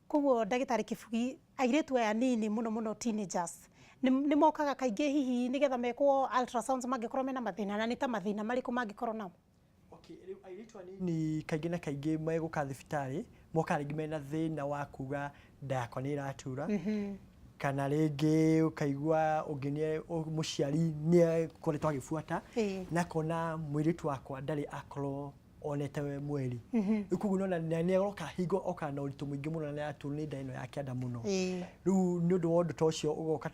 Koguo ndagĩtarĩ Kĩbugi, airĩtu aya nini mũno mũno, teenagers, nĩ mokaga kaingĩ hihi nĩgetha mekwo ultrasounds mangĩkorwo mena mathĩna, na nĩ ta mathĩna marĩkũ mangĩkorwo namo? Okay, rĩu airĩtu anini kaingĩ na kaingĩ megũka thibitarĩ, mokaga rĩngĩ mena thĩna wa kuga nda yakwa nĩ ĩratura, kana rĩngĩ ũkaigua ũngĩ nĩ mũciari nĩ akoretwo agĩbuata na akona mũirĩtu wakwa ndarĩ akorwo onete mweri. Rĩu koguo nĩwona nĩ aroka hingo okaga na ũritũ mũingĩ mũno na nĩ araturwo nĩ nda ĩno ya kĩanda mũno. Rĩu nĩ ũndũ wa ũndũ ta ũcio ũgoka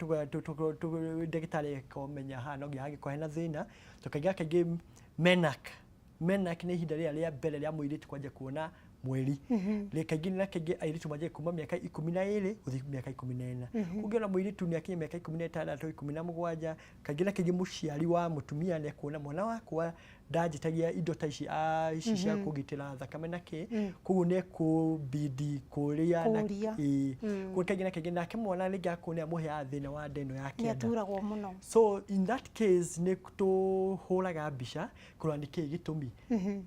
ndagĩtarĩ akamenya haha no nginya hangĩkorwo hena thĩna, tondũ kaingĩ na kaingĩ menarche. Menarche nĩ ihinda rĩrĩa rĩa mbere rĩa mũirĩtu kwanjia kuona mweri. Rĩ kaingĩ na kaingĩ airĩtu manjagia kuma mĩaka 12 gũthiĩ mĩaka 14. Ũngĩona mũirĩtu nĩ akinya mĩaka 16, 17, kaingĩ na kaingĩ mũciari wa mũtumia nĩ ekuona mwana wakwa ndanjĩtagia indo ta ici, ici cia kũgitĩra thakame na kĩ, koguo nĩ ekũbidi kũrĩa na Kũria. Ĩĩ. Koguo kaingĩ na kaingĩ nake mwana rĩngĩ akorwo nĩ amũheaga thĩna wa nda ĩno ya Nĩ kĩanda. aturagwo mũno. So in that case nĩ tũhũraga mbica kũrora nĩ kĩĩ gĩtũmi,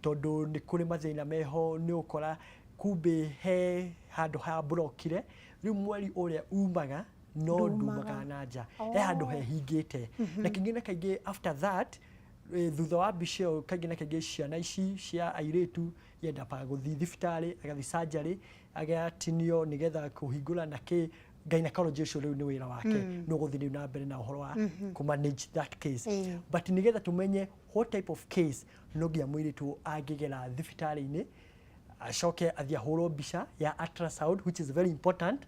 tondũ nĩ kũrĩ mathĩna meho, nĩ ũkora kumbĩ he handũ ha mburokire, rĩu mweri ũrĩa umaga no ndumaga na nja, he handũ hehingĩte. Na kaingĩ na kaingĩ after that, thutha wa mbica ĩyo, kaingĩ na kaingĩ ciana ici cia airĩtu yendaga gũthiĩ thibitarĩ, agathiĩ surgery, agatinio nĩgetha kũhingũra na kĩ. Gynecologist ũcio rĩu nĩ wĩra wake nĩ ũgũthiĩ rĩu na mbere na ũhoro wa kũ manage that case. But nĩgetha tũmenye what type of case, no nginya mũirĩtu angĩgera thibitarĩ-inĩ, acoke athiĩ ahũrwo mbica ya ultrasound, which is very important,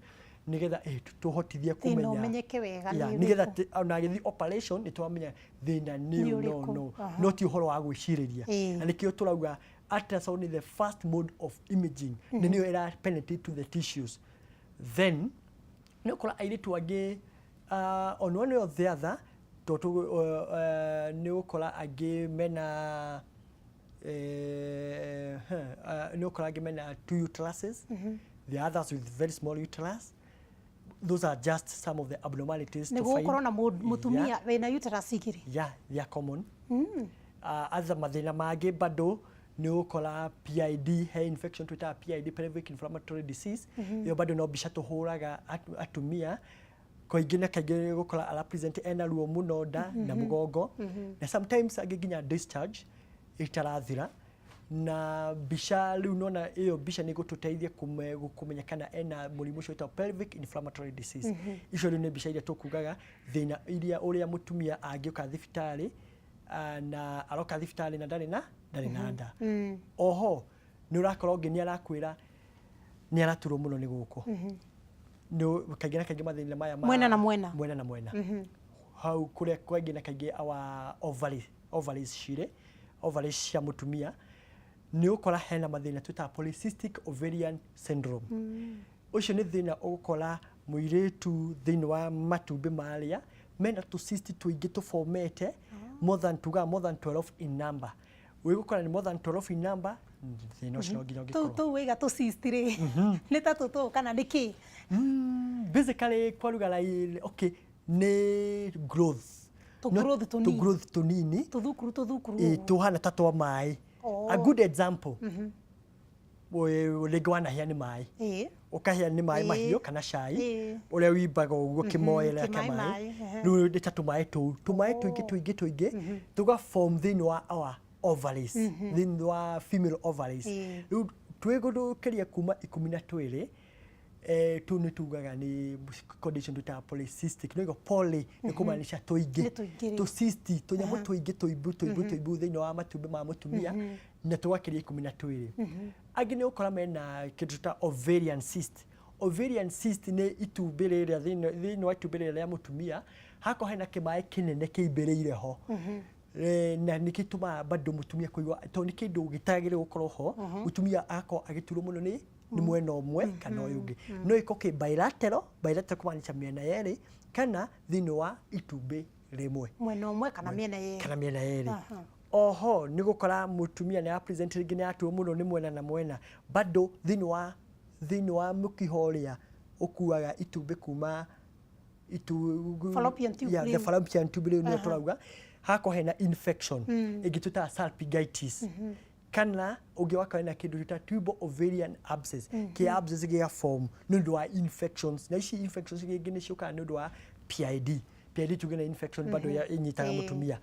nĩgetha tũhotithie Thĩna kũmenya ũmenyeke wega Yeah, nĩ nĩgetha ũrĩkũ. Ona agĩthiĩ operation nĩ twamenya thĩna nĩ Nĩ ũyũ, no ũrĩkũ. no no ti ũhoro wa gwĩcirĩria. Na nĩkĩo tũrauga ultrasound is the first mode of imaging, nĩ nĩyo ĩra penetrate to the tissues. Then nĩ ũkora airĩtu angĩ, on one way or the other, tondũ nĩ ũgũkora angĩ mena nĩ ũkora angĩ mena two uteruses, the others with very small uterus. Those are just some of the abnormalities Nĩ to find. gũkorwo na mũtumia wĩna uterus igĩrĩ? Yeah, they are common. Other mathĩna mangĩ bado nĩ ũgũkora PID, he infection twĩtaga PID, pelvic inflammatory disease. Ĩyo bado no mbica tũhũraga atumia. Kaingĩ na kaingĩ gũkora ara present ena ruo mũno nda na mũgongo, na sometimes angĩ nginya discharge ĩtarathira. Na mbica rĩu nona ĩyo mbica nĩ ĩgũtũteithia kũmenya kana ena mũrimũ ũcio wĩtagwo pelvic inflammatory disease. Icio rĩu nĩ mbica iria tũkugaga thĩna iria ũrĩa mũtumia angĩũka thibitarĩ, na aroka thibitarĩ na ndarĩ na nda. Oho nĩ ũrakora ũngĩ nĩ arakwĩra nĩ araturwo mũno nĩ gũkũ. Nĩ kaingĩ na kaingĩ mathĩna maya ma Mwena na mwena. Mwena na mwena hau kũrĩa kaingĩ na kaingĩ our ovaries cirĩ, ovaries cia mũtumia, nĩ ũkora hena mathĩna twĩtaga polycystic ovarian syndrome. Ũcio nĩ thĩna ũgũkora mũirĩtu thĩinĩ wa matumbĩ marĩa mena tũ cyst tũingĩ tũbomete, more than, tugaga more than 12 in number. Wĩgũkora nĩ more than 12 in number, thĩna ũcio no nginya Tũu ũngĩkorwo. Tũu wĩga tũ cyst rĩ, nĩ ta tũtũ kana nĩ kĩ? Basically kwa lugha okay, nĩ growth. Tũ growth tũ tũnini. Growth tũnini. Tũthukuru tũthukuru Ĩ, ũguo. tũhana ta twa maĩ. A good example, rĩngĩ wanahĩa nĩ maĩ, ũkahĩa nĩ maĩ mahiũ kana cai, ũrĩa wimbaga ũguo kĩmoere kĩmaĩ kĩa maĩ. Maĩ, ehe. Rĩu nĩ ta tũmaĩ tũu, tũmaĩ tũingĩ tũingĩ tũingĩ tũga form thĩinĩ wa our ovaries, thĩinĩ wa female ovaries. Rĩu twĩgũthũkĩria kuma 12, tũu nĩ tugaga nĩ condition twĩtaga polycystic. Nĩ poly nĩ kũmaanisha tũingĩ. Nĩ tũingĩ rĩ. Tũ cyst, tũnyamũ tũingĩ tũimbu tũimbu tũimbu thĩinĩ wa matumbĩ ma mũtumia, na tũgakĩria 12. Angĩ nĩ ũkora mena kĩndũ ta ovarian cyst. Ovarian cyst nĩ itumbĩ rĩrĩa thĩinĩ wa itumbĩ rĩrĩa rĩa mũtumia hakorwo hena kĩmaĩ kĩnene kĩimbĩrĩire ho. Na nĩ gĩtũmaga bado mũtumia kũigua tondũ nĩ kĩndũ gĩtagĩrĩire gũkorwo ho, mũtumia agakorwo agĩturwo mũno nĩ mwena ũmwe kana ũyũ ũngĩ. No ĩkorwo kĩ bilateral, bilateral kũmaanisha mĩena yerĩ, kana thĩinĩ wa itumbĩ rĩmwe. Mwena ũmwe kana mĩena yerĩ. Kana mĩena yerĩ. Oho nĩ gũkora mũtumia nĩ present rĩngĩ nĩ aturwo mũno nĩ mwena na mwena, bado thĩinĩ wa mũkiha ũrĩa ũkuaga itumbĩ kuma itu Fallopian tube Yeah, the rĩu. Fallopian tube rĩu nĩyo tũrauga hakorwo hena infection ĩngĩ twĩtaga salpingitis. Kana ũngĩ wakora na kĩndũ gĩta tubal ovarian abscess, kĩ abscess gĩa form nĩ ũndũ wa infections, na ici infections rĩngĩ nĩ ciũkaga nĩ ũndũ wa PID. PID tuge na infection bado ya ĩnyitaga mũtumia.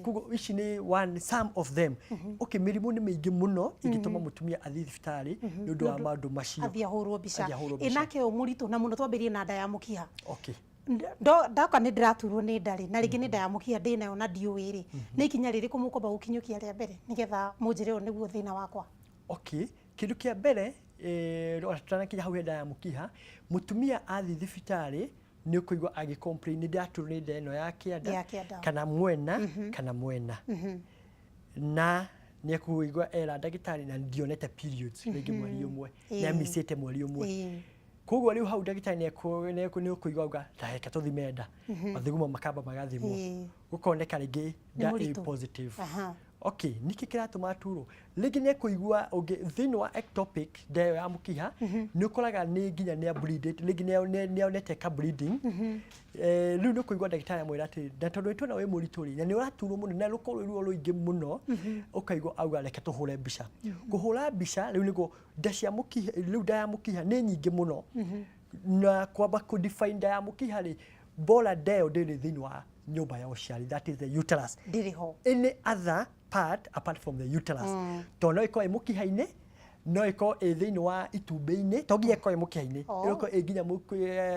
Koguo ici nĩ one some of them. Okay, mĩrimũ nĩ mĩingĩ mũno ĩngĩtũma mũtumia athiĩ thibitarĩ nĩ ũndũ wa maũndũ macio. Athiĩ ahũrwo mbica. Athiĩ ahũrwo Ĩ mbica. Nake ũyũ mũritũ na mũno, twambĩrie na nda ya mũkiha. Ndoka nĩ ndĩraturwo nĩ nda rĩ, na rĩngĩ nĩ nda ya mũkiha ndĩnayo na ndiũĩ rĩ, nĩ ikinya rĩrĩkũ mũkwamba gũkinyũkia rĩa mbere nĩgetha mũnjĩre ũyũ nĩguo thĩna wakwa? Okay, kĩndũ kĩa mbere, ona tutanakinya hau he nda ya mũkiha, mũtumia athiĩ thibitarĩ nĩ ũkũigua agĩ complain, "Nĩ ndĩraturwo nĩ nda ĩno ya kĩanda," Ya kĩanda. kana mwena kana mwena, na nĩ ekũigua era ndagĩtarĩ, "Na ndionete periods rĩngĩ mweri ũmwe," nĩ amicĩte mweri ũmwe. Koguo rĩu hau ndagĩtarĩ nĩ ũkũigua auga, "Ta reke tũthime nda." Mathugumo makamba magathimwo, gũkoneka rĩngĩ nda ĩ mũritũ. positive. Okay, nĩkĩ kĩratũma aturwo? Rĩngĩ nĩ ekũigua ũngĩ thĩinĩ wa ectopic, nda ĩyo ya mũkiha, nĩ ũkoraga nĩ nginya nĩ bleeded, rĩngĩ nĩ onete ka bleeding. Rĩu nĩ ũkũigua ndagĩtarĩ amwĩra atĩ na tondũ nĩ tuona wĩ mũritũ rĩ, na nĩ ũraturwo mũno na rũkorwo rwĩ ruo rũingĩ mũno, ũkaigua auga, "Reke tũhũre mbica." Kũhũra mbica rĩu nĩguo nda cia mũkiha, rĩu nda ya mũkiha nĩ nyingĩ mũno, na kwamba kũ define nda ya mũkiha rĩ, bora nda ĩyo ndĩrĩ thĩinĩ wa nyũmba ya ũciari, that is the uterus. Ndĩrĩ ho. Any other part apart from the uterus, tondũ no ĩkorwo ĩ mũkiha-inĩ, no ĩkorwo ĩ thĩinĩ wa itumbĩ-inĩ, to nginya ĩkorwo ĩ mũkiha-inĩ. No ĩkorwo ĩ nginya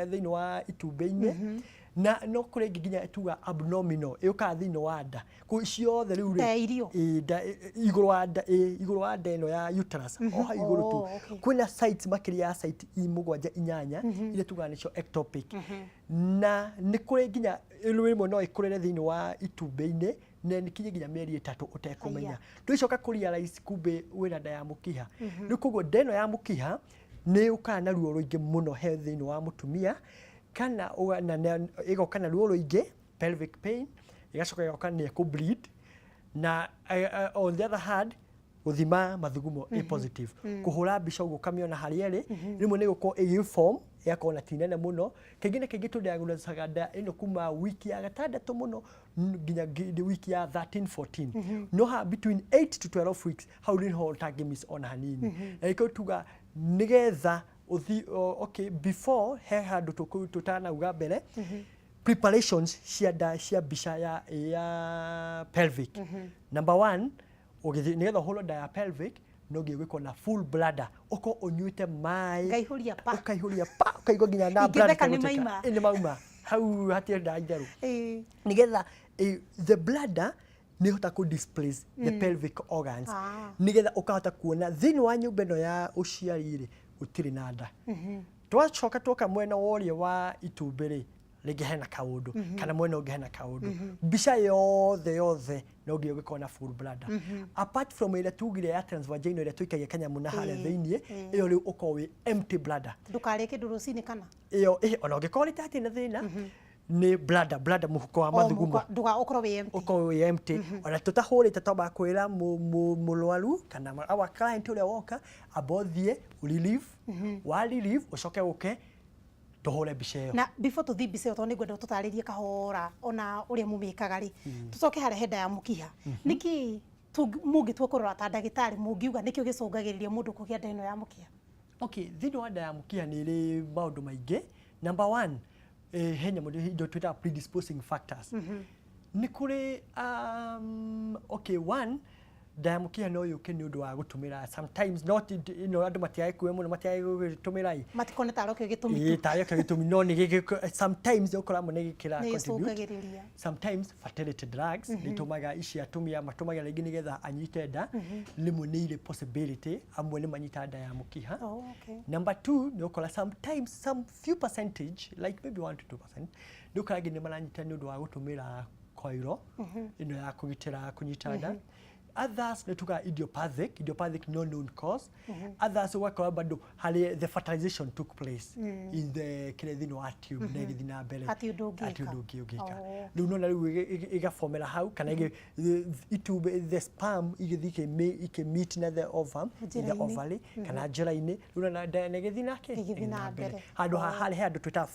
thĩinĩ wa itumbĩ-inĩ, na no kũrĩ ĩngĩ nginya tuga abdominal ĩũkaga thĩinĩ wa nda kũ ciothe rĩu rĩ. Nda ya irio? Ĩ, nda igũrũ wa nda, ĩ, igũrũ wa nda ĩno ya uterus, o hau igũrũ tu. Kwĩna sites makĩria ya site mũgwanja, inyanya, iria tugaga nĩcio ectopic, na nĩ kũrĩ nginya rĩmwe no ĩkũrĩre thĩinĩ wa itumbĩ-inĩ na nĩkinye nginya mĩeri 3 ũtekũmenya. Ndũgĩcoka kũ realize kumbe wĩna nda ya mũkiha. Rĩu koguo nda ĩno ya mũkiha nĩ yũkaga na ruo rũingĩ mũno he thĩinĩ wa mũtumia, kana ĩgoka na ruo rũingĩ, pelvic pain, ĩgacoka ĩgoka nĩ ĩkũ bleed, na on the other hand gũthima mathugumo ĩ positive. Kũhũra mbica ũguo ũkamĩona harĩa ĩrĩ, rĩmwe nĩ gũkorwo ĩgĩ form, ĩgakorwo na ti nene mũno. Kaingĩ na kaingĩ tũdiagnosaga nda ĩno kuma wiki ya gatandatũ mũno nginya wiki ya 13, 14, no ha between 8 to 12 weeks hau nĩho ũtangĩ miss ona hanini. Na nĩkĩo tuga nĩgetha ũthi okay, before he handũ tũtanauga mbere, preparations cia nda cia mbica ya pelvic. Number one, ũgĩthiĩ nĩgetha ũhũrwo nda ya pelvic, no nginya gwĩkwo na full bladder, ũkorwo ũnyuĩte maĩ. Ngaihũria pa. Ũkaihũria pa, ũkaigua nginya na Ingĩtheka bladder nĩ ĩtegũtuĩka. maima. Ĩ, nĩ mauma hau, hatirĩ nda itherũ. Nĩgetha the bladder nĩ ĩhota kũ displace the pelvic organs, nĩgetha ũkahota kuona thĩinĩ wa nyũmba ĩno ya ũciari rĩ, gũtirĩ na nda. Twacoka twoka mwena wa ũrĩa wa itumbĩ rĩ, rĩngĩ hena kaũndũ, kana mwena ũngĩ hena kaũndũ. Mbica yothe yothe no nginya ũgĩkorwo na full bladder, apart from ĩrĩa tugire ya transvaginal, ĩrĩa tũikagia kanyamũ na harĩa thĩinĩ. Ĩyo rĩu ũkorwo wĩ empty bladder. Ndũkarĩe kĩndũ rũcinĩ kana? Ĩyo ona ũngĩkorwo nĩ hatirĩ na thĩna, nĩ bladder, mũhuko wa O mathugumo. Ndũga ũkorwo wĩ empty. Ũkorwo wĩ empty. Ona tũtahũrĩte, twambaga kwĩra mũrwaru kana our client ũrĩa woka, amba ũthiĩ relieve wa relieve, ũcoke ũke tũhũre mbica ĩyo. Na before tũthiĩ mbica ĩyo, tondũ nĩngwenda tũtarĩrie kahora ona ũrĩa mũmĩkaga rĩ, tũcoke harĩa he nda ya mũkiha. Nĩkĩ mũngĩtua kũrora ta ndagĩtarĩ, mũngiuga nĩkĩo gĩcũngagĩrĩria mũndũ kũgĩa nda ĩno ya mũkiha? Okay, thĩinĩ wa nda ya mũkiha nĩ ĩrĩ maũndũ maingĩ. Number one, he nyamũ indo twĩtaga predisposing factors. Nĩ kũrĩ okay, one, nda ya mũkiha no yũke nĩ ũndũ wa gũtũmĩra sometimes, not ĩno andũ matiagĩkue mũno, matiagĩtũmĩra ĩ. Matikone tarĩ kĩo gĩtũmi Ĩĩ, tu. tarĩ kĩo gĩtũmi, no nĩ sometimes nĩ ũkora amwe nĩ gĩkĩra Nĩ contribute. gĩcũngagĩrĩria. Sometimes fertility drugs nĩ itũmaga ici atumia matũmagira rĩngĩ nĩgetha anyite nda, rĩmwe nĩ irĩ possibility amwe nĩ manyita nda ya mũkiha. Number two, nĩ ũkora sometimes some few percentage, like maybe 1 to 2%, nĩ ũkora angĩ nĩ maranyita nĩ ũndũ wa gũtũmĩra koiro ĩno ya kũgitĩra kũnyita nda. Others nĩ tugaga idiopathic, idiopathic, no known cause. Others ũgakora bado harĩ the fertilization took place in the kĩrĩa thĩinĩ wa tube na ĩgĩthiĩ na mbere. Hatirĩ ũndũ ũngĩka. Hatirĩ ũndũ ũngĩ ũngĩka. Oh. Rĩu nona rĩu ĩgabomera hau kana itumbĩ, the sperm igĩthiĩ ikĩ-meet na the ovum in the Njĩra-inĩ. ovary kana njĩra-inĩ. Rĩu nona nda ĩgĩthiĩ nake. Ĩgĩthiĩ na mbere. Handũ ha harĩ he handũ twĩtaga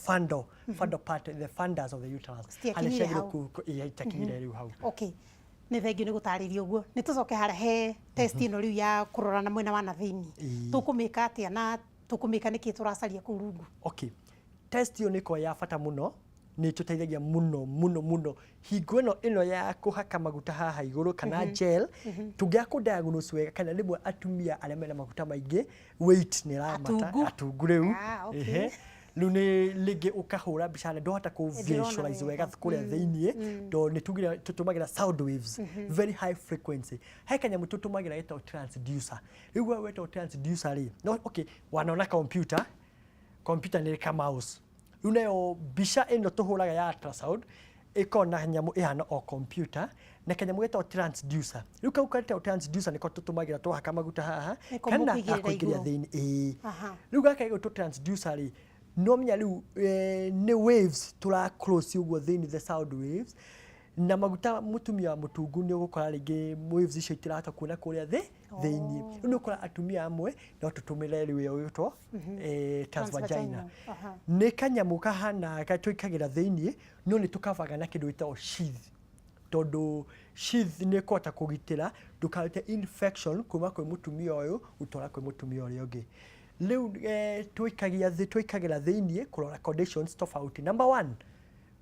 fundal part, the fundus of the uterus. Citiakinyire Harĩa hau. ciagĩrĩirwo ĩĩ, itakinyire rĩu hau. Okay. Nĩ thengiũ nĩ gũtarĩria ũguo. Nĩ tũcoke harĩa he test ĩno rĩu ya kũrora na mwena wa na thĩinĩ. Tũkũmĩka atĩa na tũkũmĩka nĩkĩ tũracaria kũu rungu? Okay, test ĩyo nĩ ĩkoragwo ya bata mũno, nĩ ĩtũteithagia mũno mũno mũno hingo ĩno ya kũhaka maguta haha igũrũ kana gel, tũngĩaga kũ diagnose wega, kana rĩmwe atumia arĩa mena maguta maingĩ, weight nĩ ĩramata. Atungu. Atungu rĩu. Ah, okay. Ehe. Rĩu nĩ rĩngĩ ũkahũra mbica na ndũhota kũ Ndĩrona visualize wega wega. kũrĩa thĩiniĩ, tondũ nĩ tugire tũtũmagĩra sound waves, very high frequency. He kanyamũ tũtũmagĩra getagwo transducer. Rĩu we wetagwo transducer rĩ, no okay, wanona computer, computer nĩ ka mouse. Rĩu nayo mbica ĩno tũhũraga ya ultrasound ĩkoragwo na nyamũ ĩhana o computer na kanyamũ getagwo transducer. Rĩu kau getagwo transducer nĩko tũtũmagĩra twahaka maguta haha Nĩko kana mũkũigĩrĩra gakũingĩria igũrũ. thĩinĩ. Ĩĩ. Rĩu gaka gĩgwĩtwo transducer rĩ, no menya rĩu nĩ waves tũra close ũguo thĩinĩ, the sound waves, na maguta mũtumia wa mũtungu nĩ ũgũkora rĩngĩ waves icio itirahota kuona kũrĩa thĩinĩ. Rĩu nĩ ũkora atumia amwe no tũtũmĩre rĩu ĩyo ĩgwĩtwo transvagina. Transvaginal, aha. Nĩ kanyamũ kahana tũikagĩra thĩinĩ, no nĩ tũkavaga na kĩndũ gĩtagwo sheath, tondũ sheath nĩ ĩkũhota kũgitĩra ndũkarute infection kuma kwĩ mũtumia ũyũ gũtwara kwĩ mũtumia ũrĩa ũngĩ. Rĩu tũikagia thĩ, tũikagĩra thĩinĩ kũrora conditions tofauti. Number one,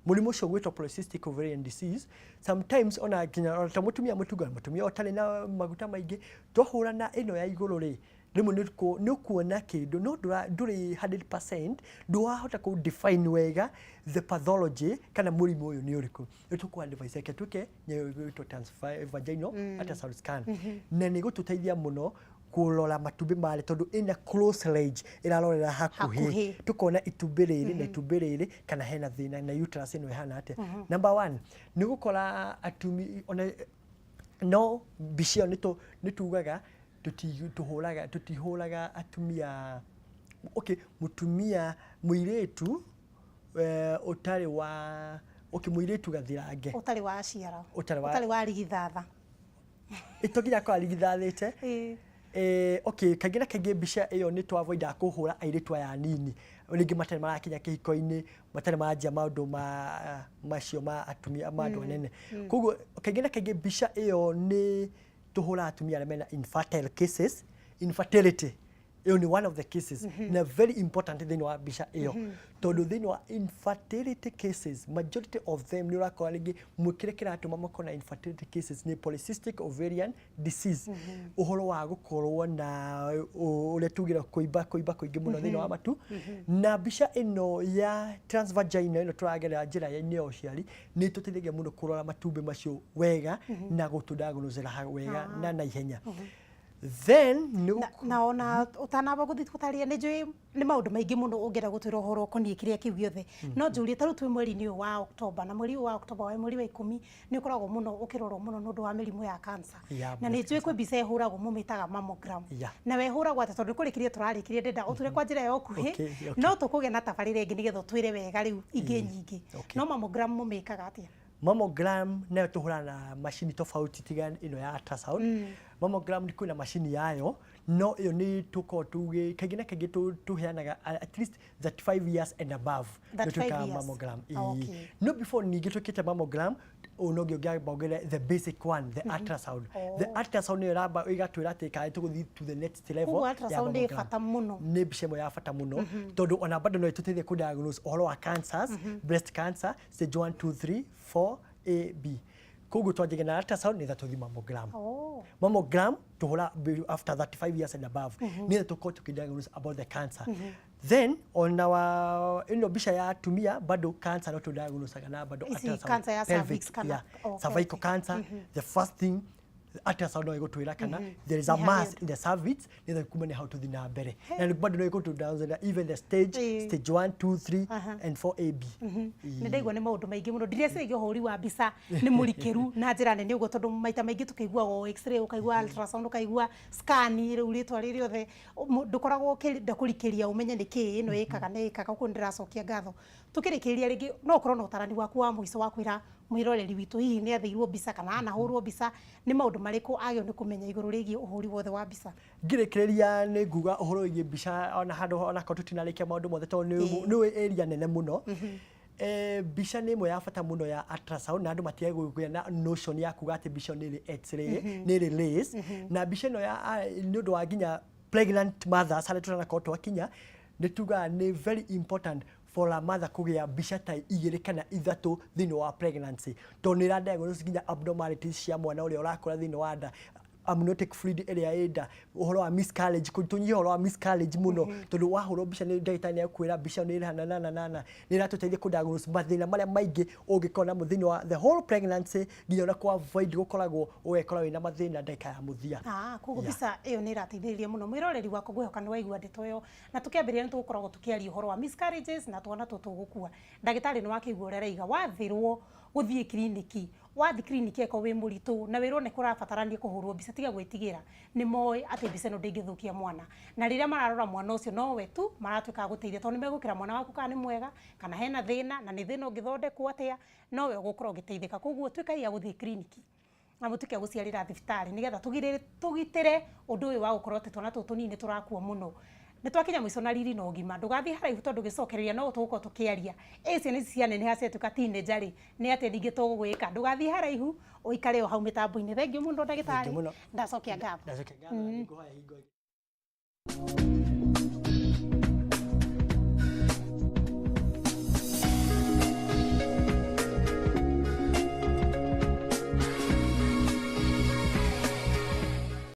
mũrimũ ũcio gwĩtwo polycystic ovarian disease. Sometimes ona nginya ona ta mũtumia mũtungu, mũtumia ũtarĩ na maguta maingĩ, twahũra na ĩno ya igũrũ rĩ, rĩmwe nĩ ũkuona kĩndũ no ndũrĩ 100%, ndũrahota kũ define wega the pathology kana mũrimũ ũyũ nĩ ũrĩkũ. Rĩu tũkũ advise reke twĩke nĩyo ĩgwĩtwo transvaginal ultrasound scan, na nĩ ĩgũtũteithia mũno kũrora matumbĩ marĩa, tondũ ĩna close range, ĩrarorera hakuhĩ. Hakuhĩ. Tũkona itumbĩ rĩrĩ na itumbĩ rĩrĩ kana hena thĩna na uterus ĩno ĩhana atĩa. Number one, nĩ ũgũkora atumi ona no mbica ĩyo nĩ tugaga tũhũraga, tũtihũraga atumia. Okay, mũtumia mũirĩtu ũtarĩ wa, okay, mũirĩtu gathirange. Ũtarĩ wa ciara. Ũtarĩ Ũtarĩ wa rigithatha. Ĩto nginya akorwo arigithathĩte. Okay, kaingĩ na kaingĩ mbica ĩyo nĩ twavoidaga kũhũra airĩtu aya anini, rĩngĩ matarĩ marakinya kĩhiko-inĩ, matarĩ maranjia maũndũ ma macio ma atumia ma andũ anene. Koguo kaingĩ na kaingĩ mbica ĩyo nĩ tũhũraga atumia arĩa mena infertile cases, infertility. Ĩyo nĩ one of the cases na very important thĩinĩ wa mbica ĩyo, tondũ thĩinĩ wa infertility cases, majority of them nĩ ũrakora rĩngĩ kĩrĩa kĩratũma makorwo na infertility cases nĩ polycystic ovarian disease, ũhoro wa gũkorwo na ũrĩa tugire kũimba kũingĩ mũno thĩinĩ wa matu. Na mbica ĩno ya transvaginal ĩno tũragerera njĩra-inĩ ya ũciari nĩ ĩtũteithagia mũno kũrora matumbĩ macio wega na gũtũ-diagnose wega na naihenya. Then nĩ Na ona ũtanamba gũthiĩ gũtarĩria, nĩ njũĩ nĩ maũndũ maingĩ mũno ũngĩenda gũtwĩra ũhoro ũkoniĩ kĩrĩa kĩu gĩothe, no njũrie, ta rĩu twĩ mweri-inĩ ũyũ wa Oktoba, na mweri ũyũ wa Oktoba wa mweri wa 10 nĩ ũkoragwo mũno ũkĩrorwo mũno nĩ ũndũ wa mĩrimũ ya cancer. Ya Na nĩ breast. Njũĩ kwĩ mbica ĩhũragwo mũmĩtaga mammogram. Na we ĩhũragwo atĩa? Tondũ nĩ kũrĩkĩria tũrarĩkĩria, ndĩrenda ũtwĩre kwa njĩra ya ũkuhĩ. Okay. No tũkũgĩa na tabarĩra ĩngĩ nĩgetha ũtwĩre wega rĩu ingĩ nyingĩ. Okay. No mammogram mũmĩkaga atĩa? Mammogram nayo tũhũraga na macini tofauti tiga ĩno ya ultrasound. Mammogram nĩ kwĩna macini yayo, no ĩyo nĩ tũkoragwo tugĩ kaingĩ na kaingĩ tũheanaga at least 35 years and above nĩ 35 twĩkaga years. mammogram. Ah, okay. No before ningĩ twĩkĩte mammogram, ũyũ no ngĩamba ongerere the basic one, the ultrasound. The ultrasound nĩyo ĩramba ĩgatwĩra atĩ kana tũgũthiĩ to the next level Koguo ya ultrasound ĩ mammogram. bata mũno. Nĩ mbica ĩmwe ya bata mũno, tondũ ona bado no ĩtũteithie kũ diagnose ũhoro wa cancers, breast cancer stage 1, 2, 3, 4 A, B. Koguo twanjagia na ultrasound nĩgetha tũthiĩ mammogram. Mammogram tũhũra after 35 years and above nĩgetha tũkorwo tũkĩ-diagnose about the cancer. Then ona wa ĩno mbica ya atumia, bado cancer no tũ-diagnosaga na bado Ici ultrasound. Cancer ya Pelvic, cervix kana yeah, cervical cancer, the first thing ultrasound no ĩgũtwĩra kana there is a Nĩ harĩa mass in the cervix, nĩgetha kuma nĩ hau tũthiĩ na mbere, na bado no ĩgũtũ even the stage, stage 1, 2, 3 and 4 A, B. Nĩ ndaigua nĩ maũndũ maingĩ mũno. Ndireciria ũhũri wa mbica nĩ mũrikĩru na njĩra nene ũguo, tondũ maita maingĩ tũkĩiguaga o x-ray, ũkaigua ultrasound, ũkaigua scan, rĩu rĩtwa rĩ rĩothe ndũkoragwo ũkĩenda kũrikĩria ũmenye nĩ kĩ ĩno ĩkaga na ĩkaga. Ũguo nĩ ndĩracokia ngatho. Tũkĩrĩkĩrĩria, rĩngĩ no ũkorwo na ũtarani waku wa mũico wa kwĩra mwĩroreri witũ, hihi nĩ athĩirwo mbica kana anahũrwo mbica, nĩ maũndũ marĩkũ agĩrĩirwo nĩ kũmenya igũrũ rĩgiĩ ũhũri wothe wa mbica? Ngĩrĩkĩrĩria nĩ nguga ũhoro wĩgiĩ mbica, ona handũ onakorwo tũtinarĩkia maũndũ mothe, tondũ nĩ area nene mũno. Mbica nĩ ĩmwe ya bata mũno ya ultrasound, na andũ matige kũgĩa na notion ya kuga atĩ mbica nĩ ĩrĩ x-ray, nĩ ĩrĩ rays. Na mbica ĩno ya nĩ ũndũ wa nginya pregnant mothers harĩa tũranakorwo twakinya, nĩ tugaga nĩ very important for a mother kũgĩa mbica ta igĩrĩ kana ithatũ thĩinĩ wa pregnancy, tondũ nĩ ĩra diagnose nginya abnormalities cia mwana ũrĩa ũrakũra thĩinĩ wa nda, amniotic fluid ĩrĩa ĩ nda, ũhoro wa miscarriage, tũnyihie ũhoro wa miscarriage mũno, tondũ wahũrwo mbica nĩ ndagĩtarĩ nĩ ekwĩra mbica nĩ ĩrahana nana nana, nĩ ĩratũteithia kũ diagnose mathĩna marĩa maingĩ ũngĩkorwo namo thĩinĩ wa the whole pregnancy, nginya ona kũ avoid gũkoragwo ũgekora wĩna mathĩna ndagĩka ya mũthia. Ah, koguo mbica ĩyo nĩ ĩrateithĩrĩria mũno. Mwĩroreri wakwa, ngwĩhoka nĩ waigua ndeto ĩyo, na tũkĩambĩrĩria nĩ tũgũkoragwo tũkĩaria ũhoro wa miscarriages na twana tũtũ gũkua. Ndagĩtarĩ nĩ wakĩigua ũrĩa araiga, wathĩrwo gũthiĩ kiriniki, wathiĩ kiriniki eko wĩ mũritũ na wĩrwo nĩ kũrabatarania kũhũrwo mbica, tiga gwĩtigĩra. Nĩ moĩ atĩ mbica ĩno ndĩngĩthũkia mwana, na rĩrĩa mararora mwana ũcio nowe tu maratuĩka a gũteithia, tondũ nĩ megũkĩra mwana waku kana nĩ mwega kana hena thĩna, na nĩ thĩna ũngĩthondekwo atĩa, nowe ũgũkorwo ũgĩteithĩka. Koguo tuĩkai a gũthiĩ kiriniki na mũtuĩke a gũciarĩra thibitarĩ, nĩgetha tũgitĩre ũndũ ũyũ wa gũkorwo atĩ twana tũtũ tũnini tũrakua mũno. Nĩ twakinya mũico na riri na ũgima. Ndũgathiĩ haraihu, tondũ gĩcokereria no tũgũkorwo tũkĩaria ĩ ciana ici cianeneha ciatuĩka teenager rĩ, nĩ atĩa ningĩ tũgwĩka. Ndũgathiĩ haraihu, ũikare o hau mĩtambo-inĩ. Thengiũ mũno, ndagĩtarĩ. Thengiũ mũno. Ndacokia ngatho. Ndacokia ngatho na nĩngũhoya hingo ĩngĩ.